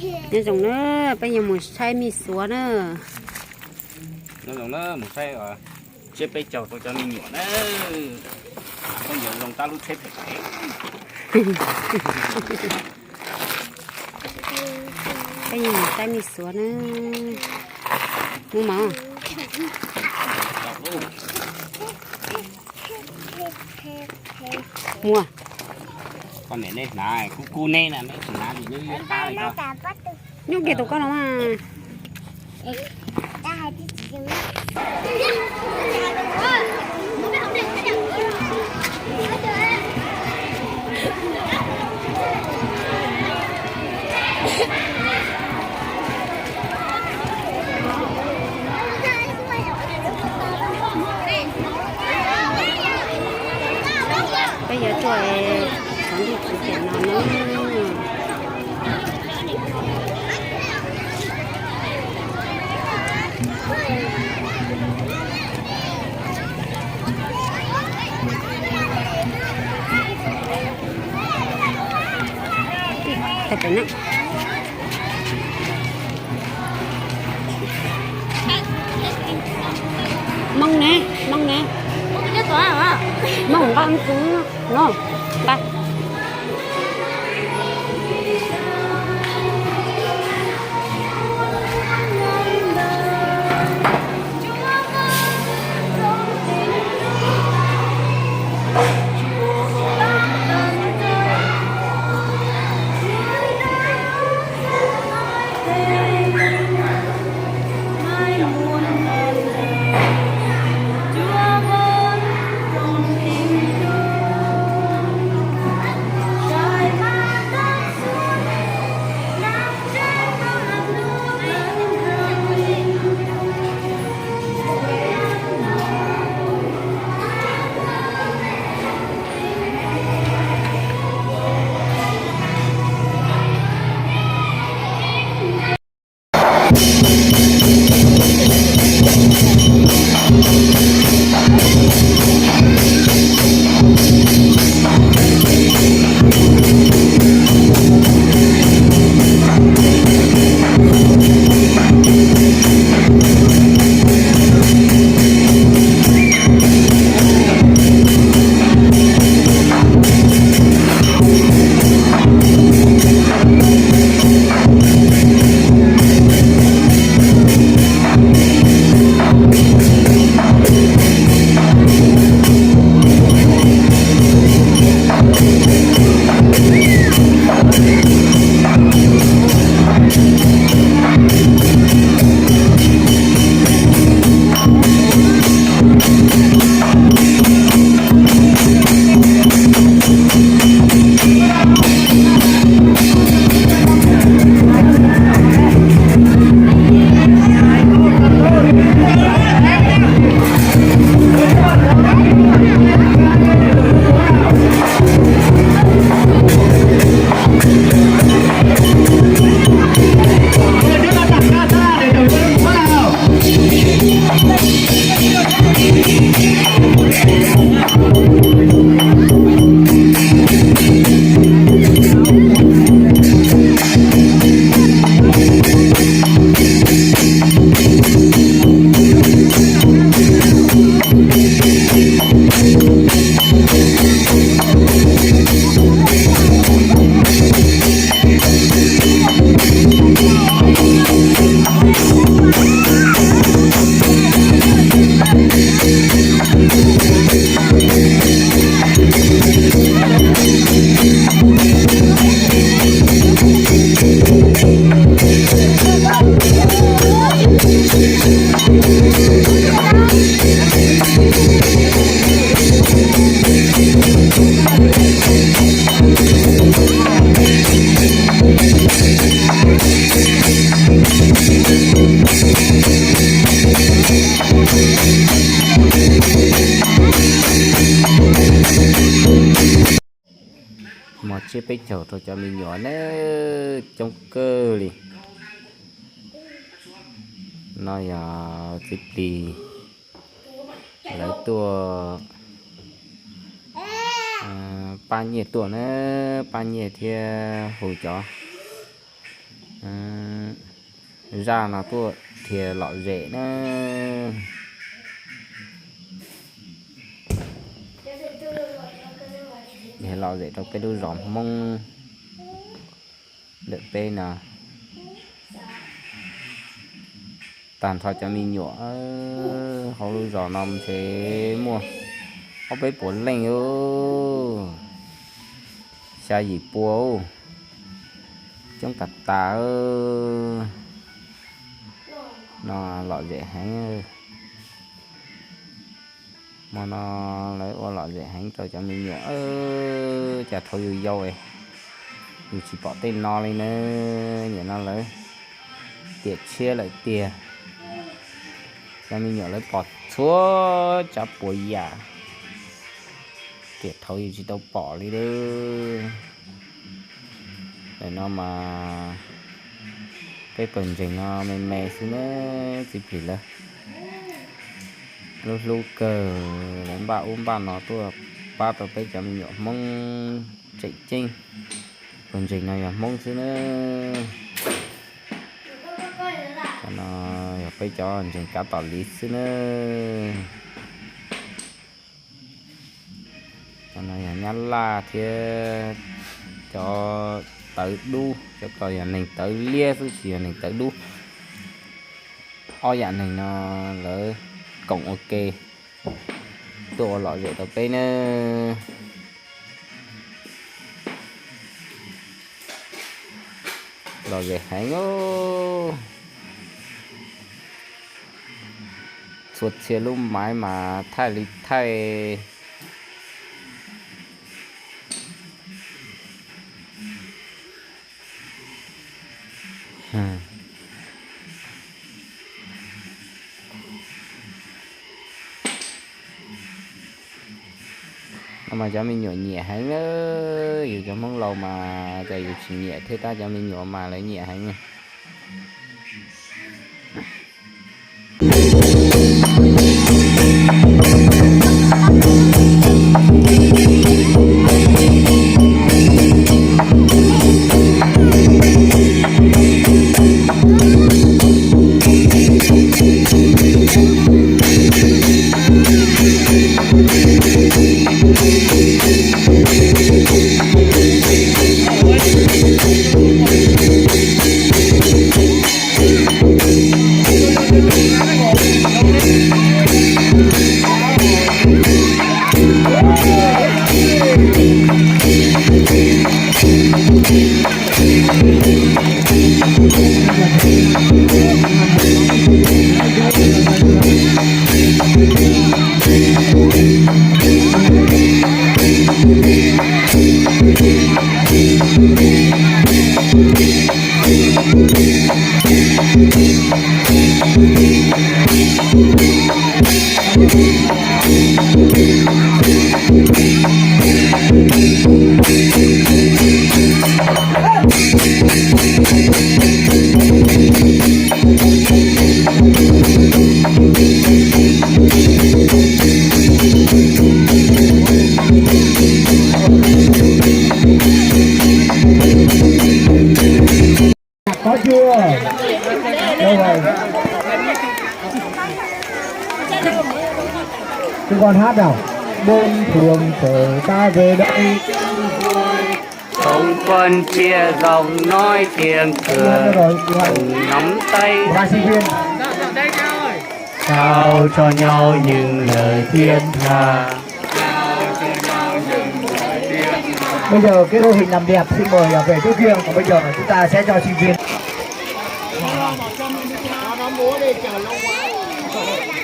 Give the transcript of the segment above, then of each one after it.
Nyob zoo na, peb yuav mus saib me suav na. Nyob zoo na, mus saib tsiab peb caug rau cov me nyuam na. Peb yuav zoo tab lub tsheb phem phem. Peb yuav mus saib me suav na. Mus mas. Muaj. Koj niam nej hnav kub kub neb na, neb tsis hnav li neb qab li ko. Nyuj kiag tus koj los mas. Peb yuav tuaj es txog ntej tus tiam no na. Hmoob ne, Hmoob ne. Hmoob nqa kwv no, nqa. Mos tsiab peb caug rau cov me nyuam na, coob kawg li. No yog txiv plis lawv tuaj pab nyiaj tuaj na, pab nyiaj thiab hu cov Zaj no tuaj dhia lom zem na. Dhia lom zem rau peb lub zos Hmoob ntawm peb no. Tag nrho cov me nyuam hauv lub zos no ntshe muaj ob peb puas leej, xya yim pua, coob tas tas. No lom zem heev. Hmo no lawv ua lom zem heev rau cov me nyuam, cas thaum yus yau es yus tsis pom tej no li na. Nim no lawv tiam tshiab lawm tiag. Cov me nyuam lawv pom txhua tsav puas yam, tiam thaum yus tsis tau pom li lawm. Ntawm no mas peb pawg ntseeg no me me xwb na, txiv plig lawv hlub hlub kawg, lawv npaj ub npaj no tuaj pab rau peb cov me nyuam Hmoob tseem ceeb. Pawg ntseeg no yog Hmoob xwb na. Cov no yog peb cov ntseeg kav tom liv xwb na. Cov no yog Nyab Laj thiab cov tawv dub, cov ko yog neeg tawv liab xwb tsis yog neeg tawv dub. Ob yam neeg no lawv koom ua ke tuaj ua lom zem rau peb na. Lom zem heev. Txhua txhia lub maiv mas thaij li thaij. No mas cov me nyuam nyiam heev na, yus cov Hmoob laus mas cas yus tsis nyiam thiab tab, cov me nyuam mas lawv nyiam heev. Có chưa? Đâu rồi? Chúng con hát nào? Bốn phường chở ta về đây. Không phân chia giọng nói tiếng Đâu rồi? Cùng nắm tay. Ba sinh viên. Trao cho nhau những lời thiết tha. Bây giờ cái đội hình làm đẹp xin mời về trước kia, còn bây giờ chúng ta sẽ cho sinh viên.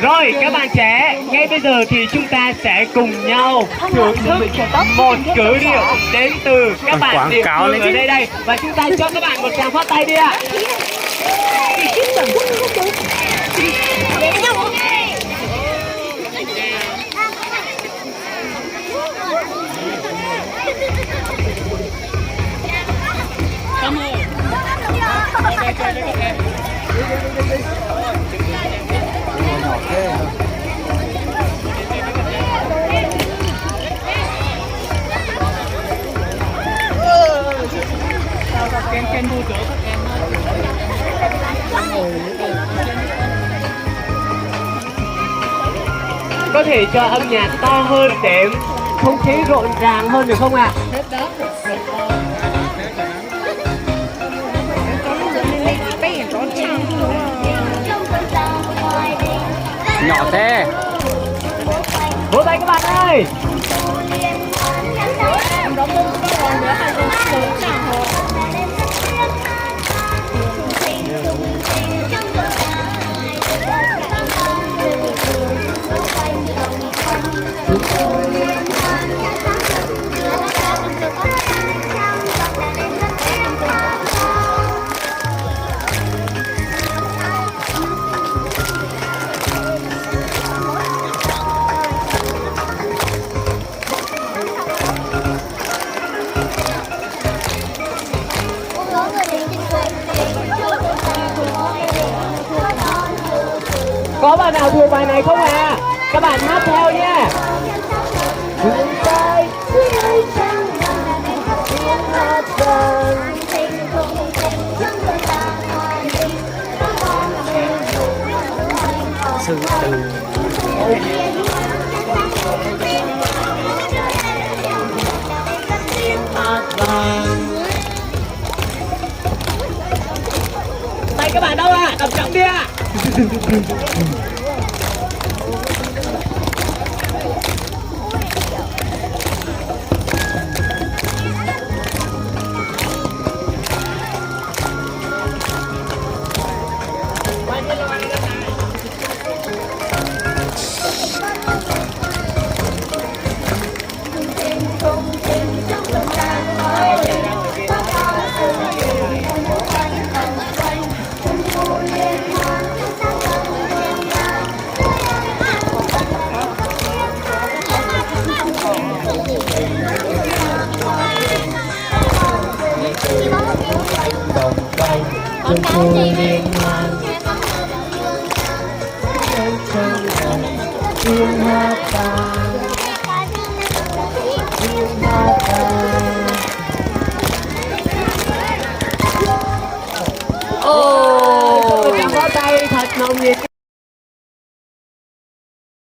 Rồi, các bạn trẻ, ngay bây giờ thì chúng ta sẽ cùng nhau thưởng thức một cử điệu đến từ các bạn địa phương ở đây đây. Và chúng ta cho các bạn một tràng pháo tay đi ạ. Có thể cho âm nhạc to hơn để không khí rộn ràng hơn được không ạ? Nhỏ thế. Vỗ tay các bạn ơi. Có bạn nào thuộc bài này không ạ? Các bạn hát theo nhé. Sư Tư. Tay các bạn đâu ạ? Đập trống đi ạ. Ồ, một tràng pháo tay thật nồng nhiệt.